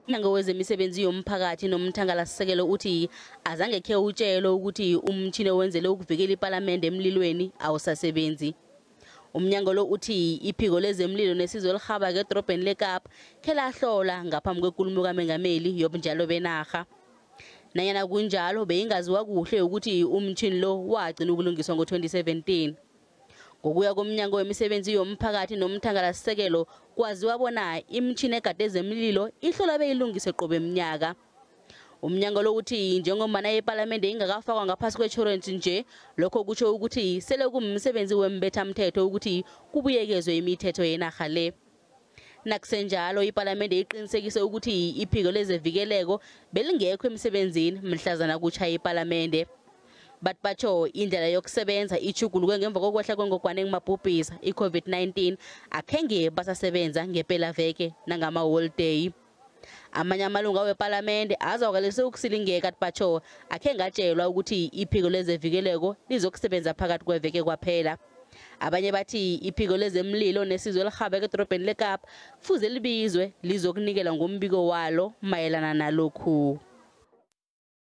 Umnyango wezemisebenzi yomphakathi nomthangalasisekelo uthi azange khe utshelwe ukuthi umtjhini owenzele ukuvikela ipalamende emlilweni awusasebenzi. Umnyango lo uthi iphiko lezemlilo nesizo elirhabako edorobheni leKapa khe lahlola ngaphambi kwekulumo kaMengameli yobunjalo benarha. Nanyana kunjalo, beyingaziwa kuhle ukuthi umtjhini lo wagcina ukulungiswa ngo-2017. Ngokuya komnyango wemisebenzi yomphakathi nomthangalasisekelo, kwaziwa bona imitjhini egade ezemlilo ihlola beyilungise qobe mnyaka. Umnyango lo uthi njengombana ipalamende ingakafakwa ngaphasi kwetjhorensi nje, lokho kutjho ukuthi sele kumsebenzi wembethamthetho ukuthi kubuyekezwe imithetho yenarha le. Nakusenjalo, ipalamende iqinisekise ukuthi iphiko lezevikeleko belingekho emsebenzini mhlazana kutjha ipalamende. Bathi batsho indlela yokusebenza itjhuguluke ngemva kokwehla kwengogwana engumabhubhisa i-COVID-19, akhenge basasebenza ngepelaveke nangama-holiday. Amanye amalunga wepalamende azwakalise ukusilingeka, athi batsho akhenge atshelwa ukuthi iphiko lezevikeleko lizokusebenza phakathi kweveke kwaphela. Abanye bathi iphiko lezemlilo nesizo elirhabeko edorobheni leKapa kufuze libizwe lizokunikela ngombiko walo mayelana nalokhu.